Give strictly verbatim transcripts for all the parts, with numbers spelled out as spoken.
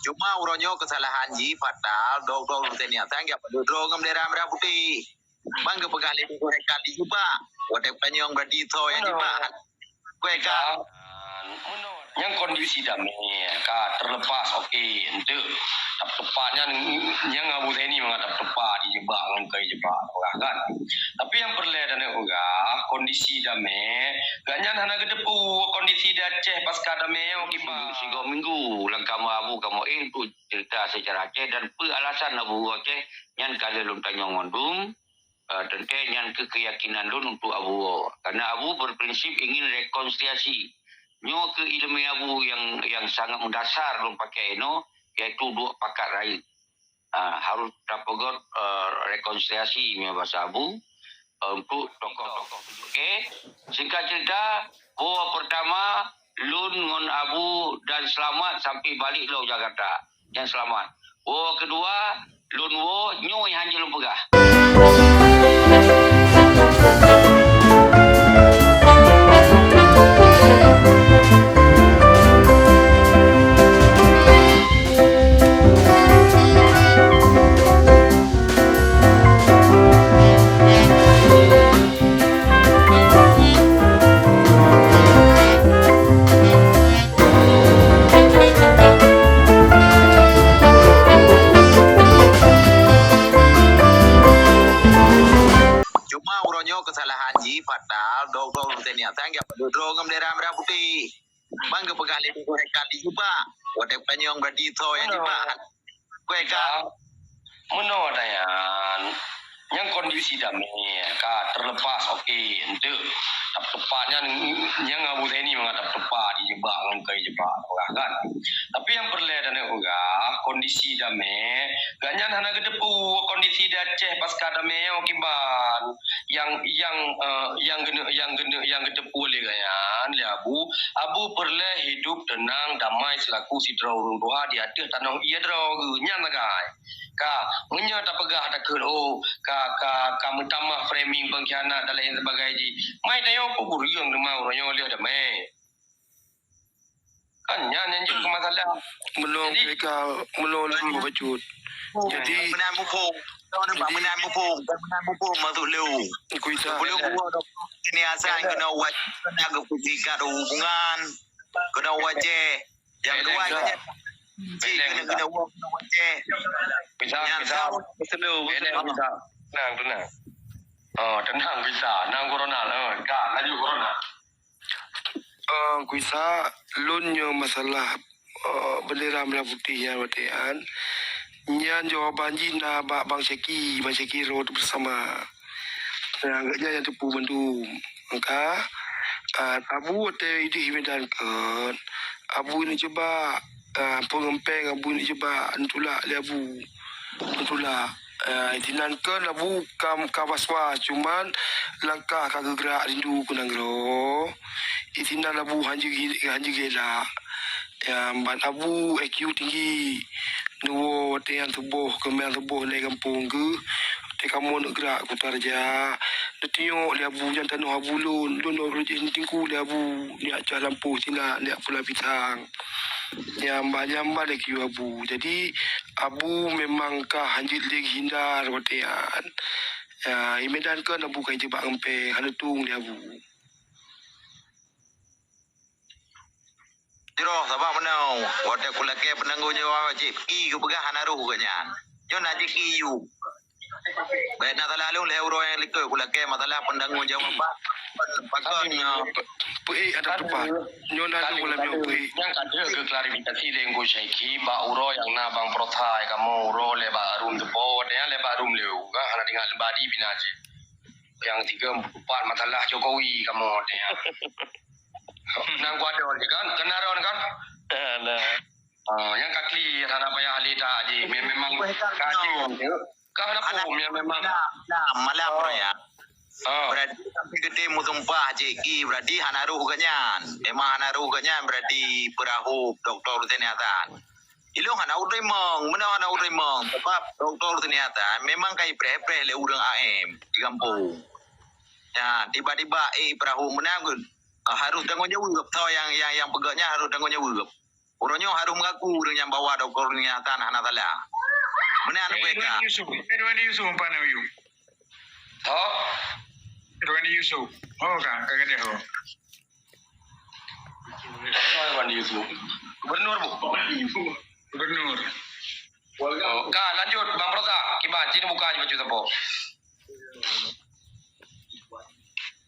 Cuma uroe nyoe keusalahan jih fatal, dok-dok lôn teunia sang jak padub droe ngon bendera merah putih. Ban geupeugah lé Teungku Haikal di jubak, watèe peutanyong berarti soe nyang jubak. Teungku Haikal. Nyang kondisi damé ka terlepas, oke, enteuk. Tapi tepat nyan, nyang Abu Zaini mangat tepat di jubak ngon kai jubak, kan. Tapi nyang peureulèe taneuk peugah, kondisi damé, gobnyan hana geuteupeue kondisi di Aceh pasca damé nyoe kiban. Sigoe minggu lam kamoe Abu kamoe éh untuk cerita sejarah Aceh dan peue alasan Abu Aceh nyan ka lheueh lôn tanyong mandum, eh, teuntèe nyan keu keuyakinan lôn untuk Abu. Karena Abu berprinsip ingin rekonsiliasi. Nyoe keu ileumèe Abu nyang, nyang sangat mendasar lôn pakai inoe, yaitu duek pakat rayeuk. Ah, harôh tapeugöt, eh, rekonsiliasi meunyoe basa Abu, eh, untuk tokoh-tokoh. Oke, singkat cerita, woe pertama, lôn ngon Abu dan Selamat sampai balik lom Jakarta. Nyang Selamat. Woe kedua, lôn woe, nyoe nyang hanjeuet lôn peugah. Cuma uroe nyoe keusalahan jih fatal, dok-dok lôn teunia sang jak padub droe ngon bendera merah putih. Ban geupeugah lé Teungku Haikal di jubak, watèe peutanyong berarti soe nyang jubak. Teungku Haikal. Meunoe nyan, nyang kondisi damé ka terlepas, oke, enteuk. Tapi tepat nyan, nyang Abu Zaini mangat tepat di jubak ngon kai jubak, kan. Tapi nyang peureulèe taneuk peugah, kondisi damé, gobnyan hana geuteupeue kondisi di Aceh pasca damé nyoe kiban. Nyang, nyang, eh, nyang geuneu-, nyang geuneu-, nyang geuteupeue lé gobnyan, lé Abu, Abu peureulèe hidup teunang damai seulaku sidroe ureueng tuha di ateueh tanoh ie droe geuh. Nyan sagai. Ka, meunyoe tapeugah takheun, oh, ka, ka, ka meutamah framing pengkhianat dan lain sebagainya jih. Mai tanyoe peue kureueng teuma uroe nyoe lheueh damé. Kan nyan nyang jeuet keu masalah. Meunong jadi, mereka, meunong laju bacut. Oh, jadi, meunan muphom. Jadi, meunan muphom, meunan muphom masuk leu. Kuisa. Sebelum gua ini asal kena wajib, kena geupeugah hubungan, kena wajib. Yang kedua, kena, kena wajib. Bisa, bisa. Yang bisa. Tenang, tenang. Oh, tenang, bisa. Nang corona, oh, ka, laju corona. Eh, kuisa, lôn nyoe masalah, eh, bendera merah putih nyan watèe nyan. Nyan jawaban jih na bak Bang Syeki, Bang Syeki rot bersama. Nah, agaknya nyang teupeu mandum. Maka, eh, Abu watèe idéh Medan kan, Abu ni cuba, eh, peungeumpeng Abu ni cuba neutulak lé Abu. Beutulak. Eh, sinan keu Abu ka, ka was-was, cuman langkah ka geugrak rindu keu nanggroe. Sinan Abu hanjeuet, hanjeuet geulak. Ya, ban Abu I Q tinggi. Neuwoe watèe nyan suboh, keumian suboh lé gampông geuh. Watèe kamoe neuk grak keu Tarja. Neutanyong lé Abu nyan tanoh Abu lôn. Lôn neuk reujeuen tingku lé Abu. Neuk cah lampôh sinan, neuk pula pisang. Nyamba-nyamba lé keu Abu. Jadi, Abu memang ka hanjeuet lé hindar watèe nyan. Ya, i Medan kan Abu ka jibak eumpèng, hana tueng lé Abu. Jroh, sabab meunoe, watèe kulakèe peunanggung jaweueb cit, i geupeugah hana roh geuh nyan. Nyoe na cit i yue. Bèk na salah lôn lhèe uroe nyang likôt, kulakèe masalah peunanggung jaweueb bak pakon nyoe. Peuék atau tepat. Nyoe na lôn lam nyoe peuék. Nyang ka deuh geuklarifikasi lé Teungku Syaiki bak uroe nyang na Bang Prothai kamoe uroe lé bak Rum Teupot, nyan lé bak Rum Leue. Kan hana tinggai leubadi pih na cit. Nyang tiga empat masalah Jokowi kamoe nyan. Nang kuadon je kan? Kena ron kan? Nah. Ah, nyang ka clear, hana payah ahli tak ji. Me-, memang ka ji. Ka hana pun, ya, memang. Nah, nah, malam raya. Ah. Berarti sampai geutem meusumpah cik ki, berarti hana roh geuh nyan. Memang hana roh geuh nyan, berarti peurahô Doktor Hussein Hasan. Ilong hana uteurimong, meunoe hana uteurimong. Sebab Doktor Hussein Hasan memang ka ipreh-preh lé ureueng A M di gampông. Ya, tiba-tiba, eh, peurahô meunan, ah, harus tanggung jaweueb. Soe nyang, nyang, nyang peugah nyan harus tanggung jaweueb. Uroe nyoe harôh meungaku ureuëng nyang bawa dokto ureuëng nyang tan hana salah. Meunan aku eka. Irwandi Yusuf. Irwandi Yusuf umpan Ayu. Ho? Irwandi Yusuf. Oh, ka, ka geude ho. Irwandi Yusuf. Gubernur, Bu? Gubernur. Oh, ka, lanjut, Bang Prosa. Kiban, sini buka je baju sapo.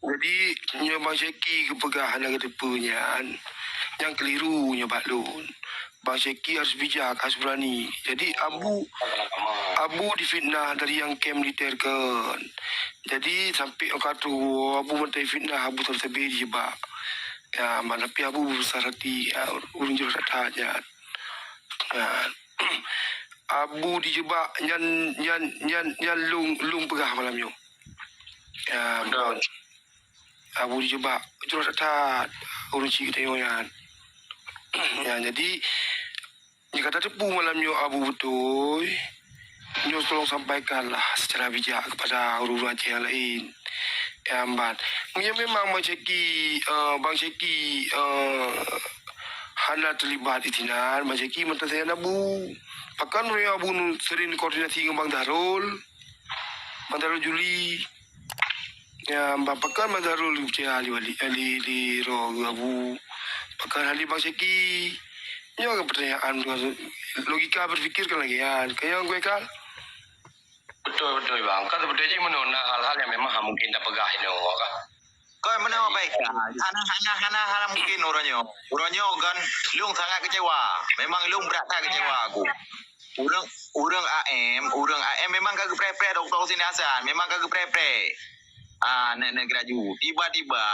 Jadi, nyoe Bang Syeki geupeugah hana geuteupeue nyan, nyang keuliru nyoe bak lôn. Bang Syeki harus bijak, harus beurani. Jadi, Abu, Abu difitnah dari nyang kem militer kon. Jadi, sampai ka troh Abu mantong fitnah, Abu sabe-sabe jijebak. Ya, ma-, tapi Abu beubesar hati, ya, ureuëng jroh that-that nyan. Ya. Abu dijebak nyan, nyan, nyan, nyan lôn, lôn peugah malam nyoe. Ya, beutôi. Abu dijebak jroh that-that ureuëng chik geutanyoe nyan. Ya, jadi, nyang ka tateupeue malam nyoe Abu beutôi, nyoe tolong sampaikanlah secara bijak kepada ureuëng-ureuëng Aceh nyang laén. Ya, mban. Nyoe memang Bang Syeki, eh, Bang Syeki, eh, hana teulibat di sinan, Bang Syeki mantong sajan Abu. Pakon ureuëng Abu nu sering koordinasi ngon Bang Zahrul? Bang Zahrul Juli. Ya, ba-, pakon Bang Zahrul geupica ahli wali, ahli, ahli roh geuh Abu. Pakon ahli Bang Syeki. Nyoe kan pertanyaan tu, logika berpikir kan lagée nyan. Kayang gue kan? Beutôi, beutôi, Bang. Kan seubeutôi jih meunoe na hal-hal nyang memang ha mungken tapeugah inoe, kan? Kon meunoe baik. Hana, hana, hana, hana mungken uroe nyoe. Uroe nyoe kan lôn sangat kecewa. Memang lôn brat that kecewa aku. Ureuëng, ureuëng A M, ureuëng A M memang ka geupreh-preh Dokto Husin Hasan, memang ka geupreh-preh. Ah, nèk, nèk geuraju. Tiba-tiba,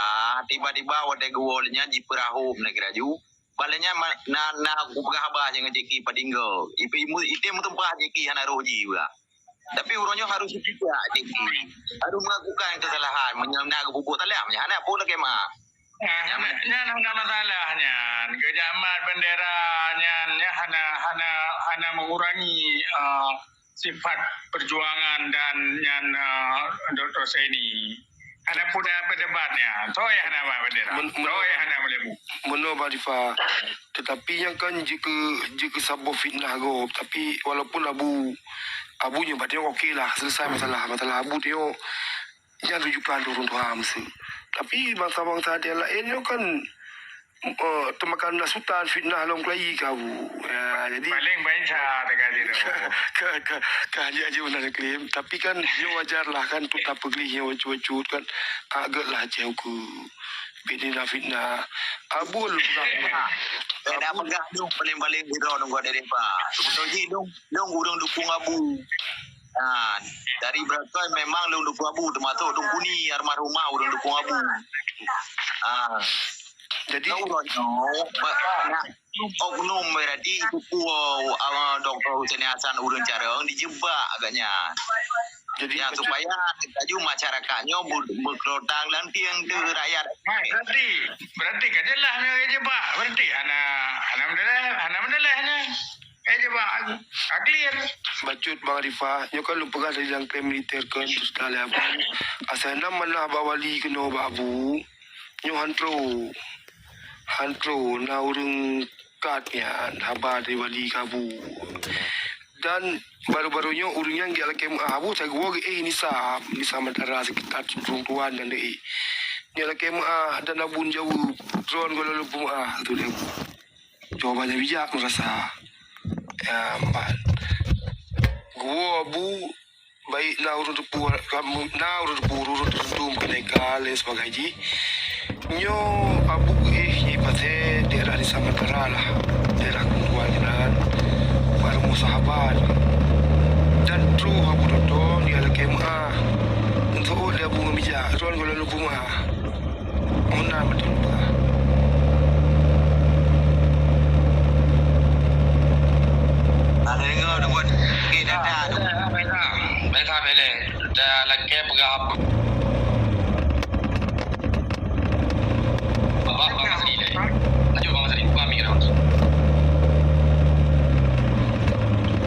tiba-tiba watèe geuwoe lé nyan jipeurahom nèk geuraju. Bak lé nyan ma-, na, na kupeugah haba nyan ngon Jeki padinggo. Ipe imu-, item meutumpah Jeki hana roh jih bah. Tapi uroe nyoe harôh seutia Jeki. Harôh mengakukan kesalahan meunyoe na geupeubuet salah, meunyoe hana pun lakèe meu'ah. Nah, nyan, nyan hana masalah nyan. Geujak mat bendera nyan, nyan hana, hana, hana mengurangi, eh, sifat perjuangan dan nyan, eh, Doktor Saini. Hana pun dah berdebat nyan. Soe nyang hana mat bendera? Men-, men-, soe nyang hana boleh bu? Meunoe Bang Rifa. Tetapi nyan kan jeuet keu, jeuet keu saboh fitnah gob. Tapi walaupun Abu, Abu nyoe bak tanyoe oke lah, selesai masalah. Masalah Abu tanyoe nyan rujukan ureueng tuha meuseu. Tapi bansa-bansa nyang laén nyoe kan, eh, teumakan hasutan, fitnah lom keulayi keu Abu. Ya, jadi paléng bansa teuka sidroe. Ka, ka, ka, ka jeuet-jeuet meunan klaim. Tapi kan nyoe wajar lah kan, untuk tapeugleh nyoe bacut-bacut kan. Agak lah jauh keu fitnah-fitnah. Abu lôn peugah. Abu peugah lôn paléng-paléng sidroe nunggu dari ba. Beutôi jih lôn, lôn ureueng dukung Abu. Ha, dari beurangkat memang lôn dukung Abu, teumasok Teungku Ni almarhumah ureueng dukung Abu. Ha. Jadi, tahu lah nyoe, ba-, na oknum berarti sepupu, ah, Doktor Husaini Hasan ureueng Carong dijebak agaknya. Jadi, ya, supaya laju masyarakat nyoe bu-, beukeulotang lam tieng tu rakyat. Berarti, berarti ka jeulaih nyoe jebak. Berarti hana, hana meudaleh, hana meudaleh nyoe. Eh, jebak, ka clear. Bacut Bang Rifah, nyoe kan lôn peugah dari lam klaim militer kan, terus dah lé Abu. Asai nam manah bak wali keunoe bak Abu. Nyoe han trôh. Han trôh, na ureueng kat nyan, haba dari wali keu Abu. Dan baru-baru nyoe ureueng nyan geulakèe meu'ah Abu, sai geuwoe geuéh Nisa, Nisa Matara sekitar Siplôh Tuan dan deuek. Geulakèe meu'ah dan Abu jaweueb, droen goh lom lôn peumeu'ah, tu lé Abu. Jawaban nyang bijak meurasa. Ya, empat. Geuwoe Abu, baik na ureueng teupeu, na ureueng teupeu, ureueng teupeu meukeunai ka lain sebagai jih. Nyoe Abu geuéh nyang ipasé daerah Desa Matara lah, daerah Kungkuan nyan, bak rumoh sahabat. Dan trôh Abu Toto, dia lakèe meu'ah. Untuk dia Abu ngon bijak, droen goh lom lôn peumeu'ah. Meunan meuteumpa. Ada dengar tu buat. Okey, dah, dah. Baiklah, baiklah. Baiklah, baiklah. Dah lakèe peugah apa? Abang, Abang Masri deh. Lanjut, Abang Masri. Buka mic dah.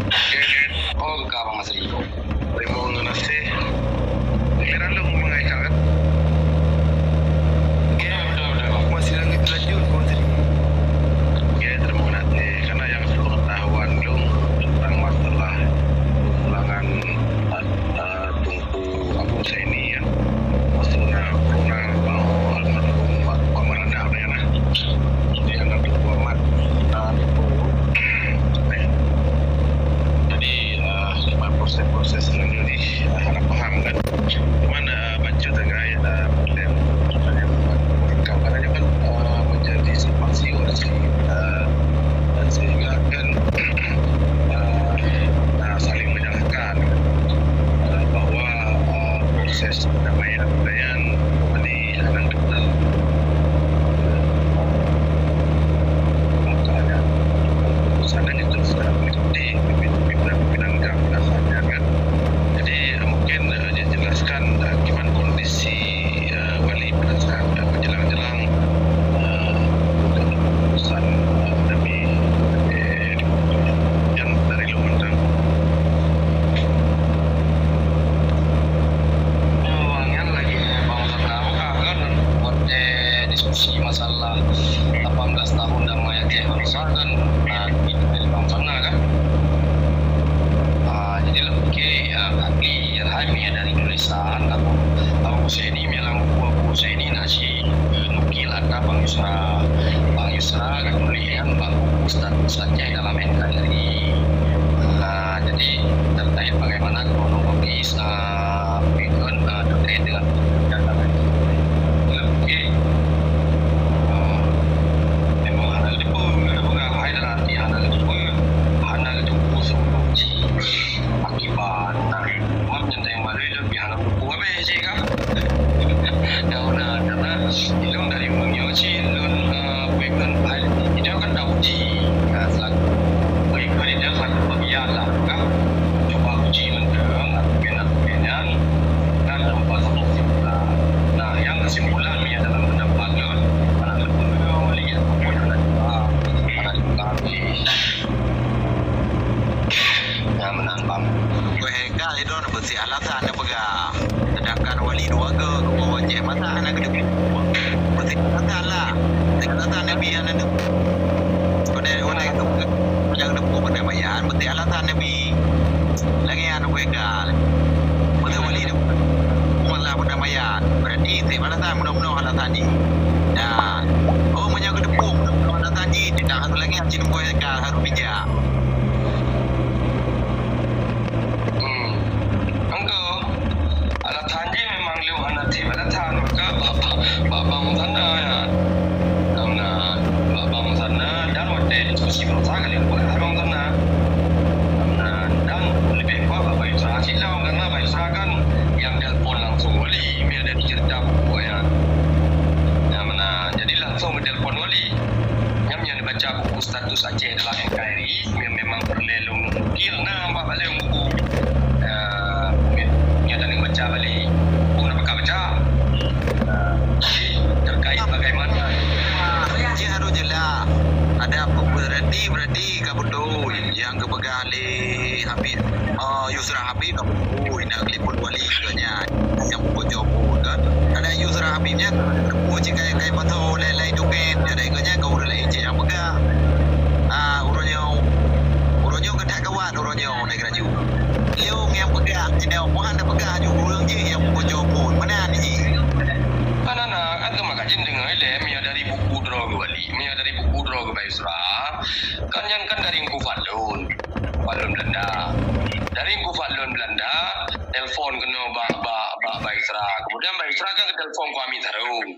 Okey, okey. Oh, buka Abang Masri. Terima kasih. Kamera lu memang ai kan? Okey, betul, betul, betul. Masih lanjut, lanjut, Abang Masri. Okey, terima kasih. Bang Sana kan. Ah, jadi lôn pike, ah, kaki hai mie dari tulisan, aku, aku Husaini, mie lam buku aku Husaini na cit nukil ata Bang Yusra. Bang Yusra ka tulis nyan bak buku status Aceh dalam N K R I. Ah, jadi terkait bagaimana kronologis, ah, background, ah, terkait dengan data tadi. Lôn pike, ah, memang hana geuteupeue, hana geuteupeue, hai dalam arti hana geuteupeue, hana geuteupeue sebelum jih akibat. Nah, mam nyang tayang baloi lôn pih hana geuteupeue habéh cit ka. Dah na, karena ilôn dari ureueng nyoe cit lôn, eh, bukon hai, itu kan dah uji. Nah, selaku bukon itu selaku bagian lah, kan. Cuba uji mantong, aku kena, aku kena, dan dapat satu kesimpulan. Nah, yang kesimpulan ni dalam pendapat lôn, anak lôn pun memang boleh, pun anak juga, anak juga habis. Nah, menang, Bang. Weh, ka, itu nak bersih alasan dia pegang. Sedangkan wali dua ke, ke bawah Aceh, masa hana geuteupeue? Mesti alasan lah. Mesti alasan Nabi hana teupeue. Pada, pada, pada geuteupeue Perdamaian, mesti alasan Nabi. Lagèe nyan, Abu Eka. Mesti wali teupeue masalah perdamaian. Berarti, mesti alasan, mudah-mudahan alasan jih. Nah, oh, meunyoe geuteupeue alasan jih, tidak lagèe nyan, cit Abu Eka, harus bijak. Hmm. Angka. Alasan jih memang lôn hana teupeue alasan, maka bak, bak, bak Bang Sana nyan. Karena bak Bang Sana dan watèe diskusi bangsa kali buat Bang Sana. Karena dan lebih kuat bak Bayu Sera silom, karena Bayu Sera kan yang telepon langsung wali, mie dari cerita buku nyan. Yang mana, jadi langsung telepon wali. Nyam yang dibaca buku status Aceh dalam N K R I. Yang memang peureulèe lôn nukil na bak balèe buku. Ah, nyoe tadi baca balik. Buku na peugah baca. Ah, jadi terkait bagaimana? Jih harus jelas. Ada apa berarti, berarti ka beutôi nyang geupeugah lé Habib, ah, Yusra Habib ka beutôi, na geuliput wali. Geuh nyan nyang peukoh jaweueb kan. Ada Yusra Habib nyan, peucit kai-kai pasoe lai-lai duken, jadi geuh nyan ka ureueng laén cit nyang peugah. Ah, ureueng nyoe, ureueng nyoe geutak kawan ureueng nyoe, Nabi Rajuk. Lôn nyang peugah, sidang Tuhan dah peugah ju ureueng jih nyang peukoh jaweueb, meunan jih. Kan na, kan teuma ka jeuet deungoe lé, meunyoe dari buku droe geuh wali, meunyoe dari buku droe geuh Bayu Yusra, kan nyan kan dari Teungku Fadlun. Fadlun Belanda. Dari Teungku Fadlun Belanda, telepon keunoe bak, bak, bak Bayu Yusra. Kemudian Bayu Yusra kan telepon Teungku Hamid Sarung.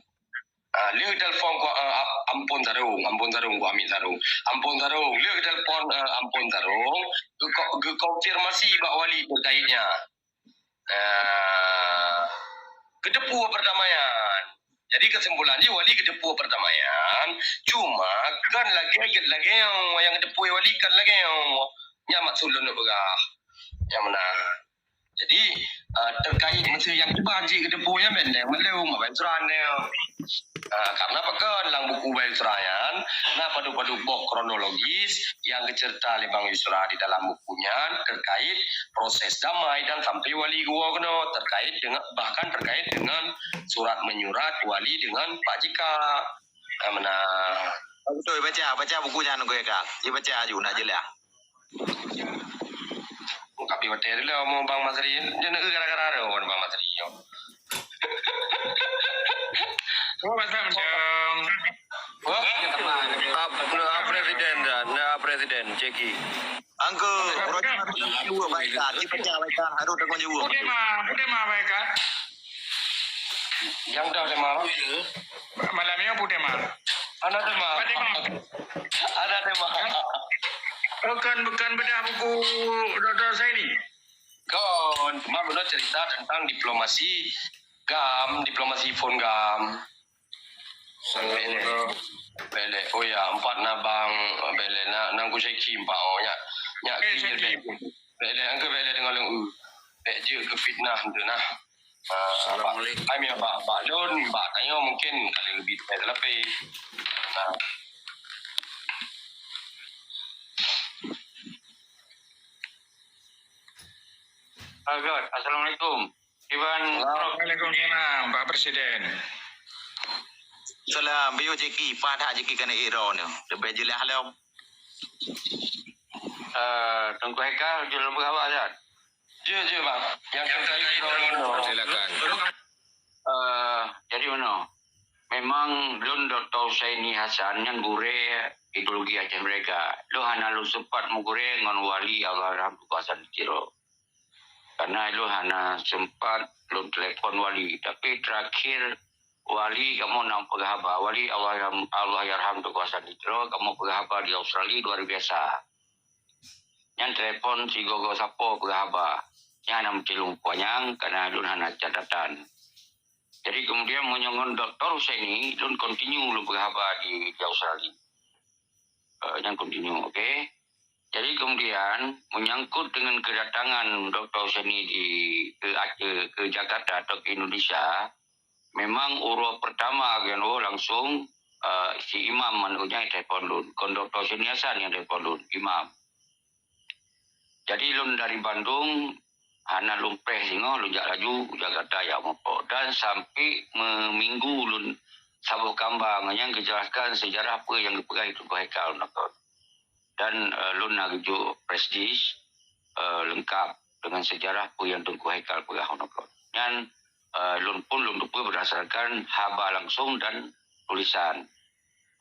Ah, lheueh telepon Teungku, eh, Am-, Ampon Sarung, Ampon Sarung, Teungku Hamid Sarung. Ampon Sarung, lheueh telepon, eh, Ampon Sarung, geuko-, geukonfirmasi bak wali terkait nyan. Ah, geuteupeue perdamaian. Jadi, kesimpulan jih, wali geuteupeue perdamaian, cuma kan lagèe, lagèe nyang geuteupeue wali kan lagèe nyan. Nyan maksud lôn peugah. Nyang meunan. Jadi, ah, terkait meuseu nyang kiban jih geuteupeue nyan, bèk lé malum, bèk suran nyan. Ah, karena pakon lam buku Bayu Yusra nyan, na padub-padub boh kronologis nyang geuceurita lé Bang Yusra di dalam buku nyan terkait proses damai dan sampai wali geuwoe keunoe terkait dengan, bahkan terkait dengan surat menyurat wali dengan Pak J K. Ah, meunan. Beutôi, baca, baca buku nyan, Teungku Eka. Dibaca aju, nak jeulaih. Tapi watèe lé omong Bang Masri, dia nak gara-gara ada orang Bang Masri. Cuba pasang macam. Wah, ah, ah, presiden dah, nah, presiden, Jeki. Angka, orang jaweueb baik kan, dibaca baik kan, harus dengar jaweueb. Putih mah, putih mah baik kan. Yang dah lama. Malam ni putih mah. Ada tema. Putih mah. Ada tema. Bukan, bukan bedah buku Doktor Saini. Kon, cuma benar cerita tentang diplomasi GAM, diplomasi phon GAM. Bèk lé. Bèk lé. Oh ya, empat na bang, bèk lé na, nang ku Syekhi empat, oh, nyak, nyak. Eh, kiri Syekhi. Bèk. Bèk lé, angka bèk lé deungon lôn, uh. Bèk jeuet keu fitnah tu nah. Ah, Assalamualaikum. Bak, kami bak, bak lôn, bak tanyoe mungkin ka lheueh bit bèk lapéh. Nah. Bagus. Assalamualaikum. Iban. Waalaikumsalam, Pak Presiden. Salam, biu Jeki, padah Jeki kena iro ni. Lebih jelas lom. Eh, Teungku Haikal, jeuet lôn peugah haba, Ustaz? Jeuet, jeuet, Bang. Nyang terkait droeneuh. Silakan. Eh, jadi meunoe, memang lôn Doktor Husaini Hasan nyan gurée ideologi Aceh Merdeka. Lôn hana lôn sempat meugurée ngon Wali Allahyarham Teungku Hasan di Tiro. Karena lôn hana sempat lôn telepon Wali. Tapi terakhir Wali kamoe na peugah haba. Wali Allahyarham, Allahyarham Teungku Hasan di Tiro, kamoe peugah haba di Australia luar biasa. Nyan telepon sigoe-goe sapo peugah haba. Nyan hana meucilong panyang karena lôn hana catatan. Jadi kemudian meunyoe ngon Doktor Husaini, lôn continue lôn peugah haba di, di Australia. Eh, nyan continue, okey. Jadi kemudian menyangkut dengan kedatangan Doktor Husaini di, ke Aceh, ke Jakarta atau ke Indonesia, memang uroe pertama gen oh langsung, eh, si Imam Manoe nyang telepon lôn, kon Doktor Husaini Hasan nyang telepon lôn, Imam. Jadi lôn dari Bandung hana lôn preh singoh, lôn jak laju u Jakarta jak mupok. Dan sampai me-, minggu lôn saboh kamba ngon nyang geujelaskan sejarah peue nyang geupeugah Teungku Haikal nokon. Dan, eh, lôn na geujok press release, eh, lengkap dengan sejarah peue nyang Teungku Haikal peugah nokon. Nyan, eh, lôn pun lôn teupeue berdasarkan haba langsung dan tulisan.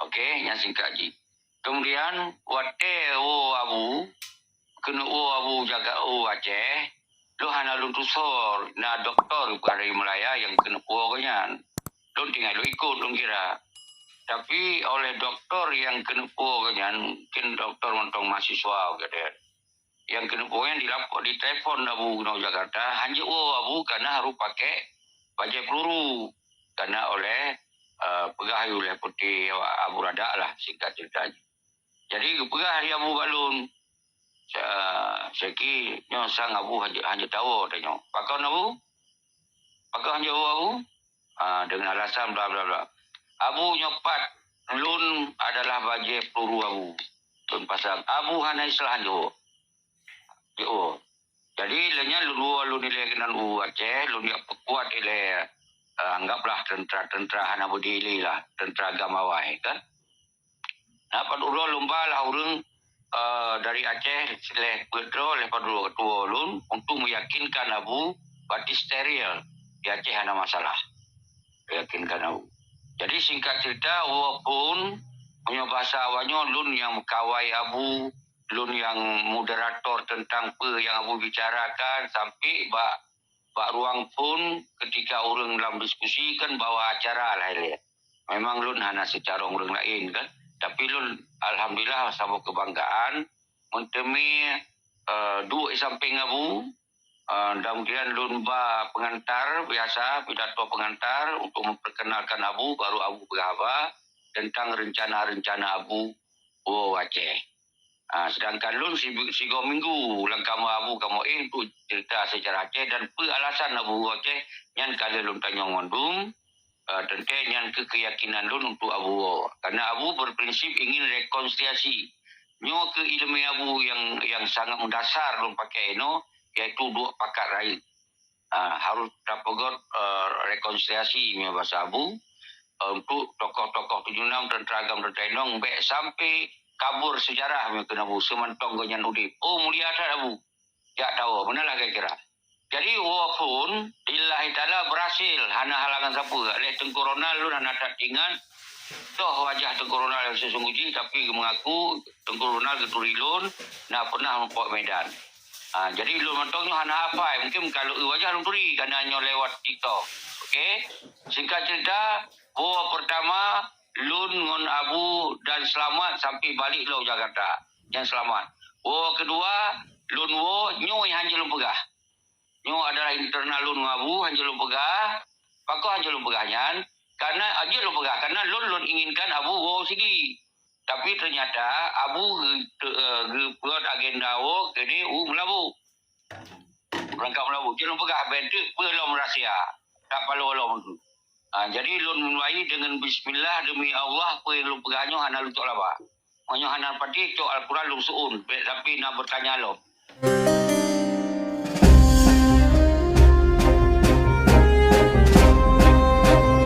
Okey, nyan singkat jih. Kemudian, watée woe Abu, keuneuk woe Abu jaga u Aceh, lôn hana lôn tusoe, na dokto dari Malaya nyang keuneuk woe gobnyan. Lôn tinggai lôn ikot lôn kira. Tapi oleh dokto nyang keuneuk woe gobnyan, mungkin dokto mantong mahasiswa geude. Nyang keuneuk woe nyan dilapor, ditelepon Abu keunoe Jakarta, hanjeuet woe Abu karena harus pakai bajée peluru. Karena oleh, eh, peugah oleh Putih Abu Radak lah, singkat cerita. Jadi geupeugah lé Abu bak lôn, "Sa-, Syeki, nyoe sang Abu hanjeuet, hanjeuet tawoe tanyoe." "Pakon Abu? Pakon hanjeuet woe Abu?" "Ah, dengan alasan bla bla bla." "Abu, nyoe pat lôn adalah bajée peluru Abu. Lôn pasang. Abu hana iselah hanjeuet woe." Hanjeuet woe. Jadi lheueh nyan lôn woe lôn ilée keunan u Aceh, lôn jak peukuat ilée, eh, anggaplah teuntara-teuntara hana beudili lah, teuntara GAM awai kan. Na pat uroe lôn ba lah ureuëng, eh, dari Aceh lhée peuet droe, lhée padub droe geuwoe lôn untuk meyakinkan Abu berarti steril, di Aceh hana masalah. Meyakinkan Abu. Jadi singkat cerita, woe phon, meunyoe bahasa awaknyoe, lôn nyang meukawai Abu, lôn nyang moderator teuntang peue nyang Abu bicarakan sampai bak, bak ruang phon ketika ureuëng lam diskusi kan bawa acara lah ilée. Memang lôn hana seucarông ureuëng laén kan. Tapi lôn alhamdulillah saboh keubanggaan meuteumé, eh, duek sampéng Abu, eh, dan kemudian lôn ba pengantar biasa, pidato pengantar untuk memperkenalkan Abu, baru Abu peugah haba tentang rencana-rencana Abu woe Aceh. Ah, sedangkan lôn sibu-, sigoe minggu lam kama Abu kamoe éh untuk cerita sejarah Aceh dan peue alasan Abu woe Aceh nyan ka lheueh lôn tanyong mandum, eh, teuntée nyan keuh keuyakinan lôn untuk Abu woe. Karena Abu berprinsip ingin rekonsiliasi. Nyoe keuh iéleumé Abu nyang, nyang sangat meudasar lôn pakai inoe, yaitu duek pakat rayeuk. Ah, harôh tapeugét, eh, rekonsiliasi meunyoe basa Abu, eh, untuk tokoh-tokoh tujoh nam teuntara GAM teuntara inong bék sampai kabur seujarah meunyoe keu Abu seumantong gobnyan udeb. Oh, mulia that Abu. Jak tawoe, meunan lah kira-kira. Jadi, woe phon, lillahi ta'ala berhasil, hana halangan sapeue. Lé Teungku Ronald lôn hana that ingat, toh wajah Teungku Ronald sesungguh jih, tapi geumeungaku Teungku Ronald geuturi lôn, na peunah mupok Medan. Ha, jadi lôn mantong nyoe hana hafai, mungkin meukaloe wajah lôn turi, karena nyoe lewat TikTok. Okey? Singkat cerita, woe pertama, lôn ngon Abu dan Selamat sampai balik lom Jakarta. Nyan Selamat. Woe kedua, lôn woe, nyoe hanjeuet lôn peugah. Nyoe adalah internal lôn ngon Abu, hanjeuet lôn peugah. Pakon hanjeuet lôn peugah nyan? Karena hanjeuet lôn peugah, karena lôn, lôn inginkan Abu woe sigi. Tapi ternyata Abu ge-, te-, eh, geupeuet agenda woe keudeh u Meulaboh. Beurangkat Meulaboh. Jeuet lôn peugah, ben teuk peue lom rahsia. Tak paloe lom tu. Ah, jadi lôn mulai dengan bismillah, demi Allah, peue nyang lôn peugah nyoe hana lôn cok laba. Meunyoe hana patéh, cok Al-Quran lôn seuôn, tapi na beutanya lom.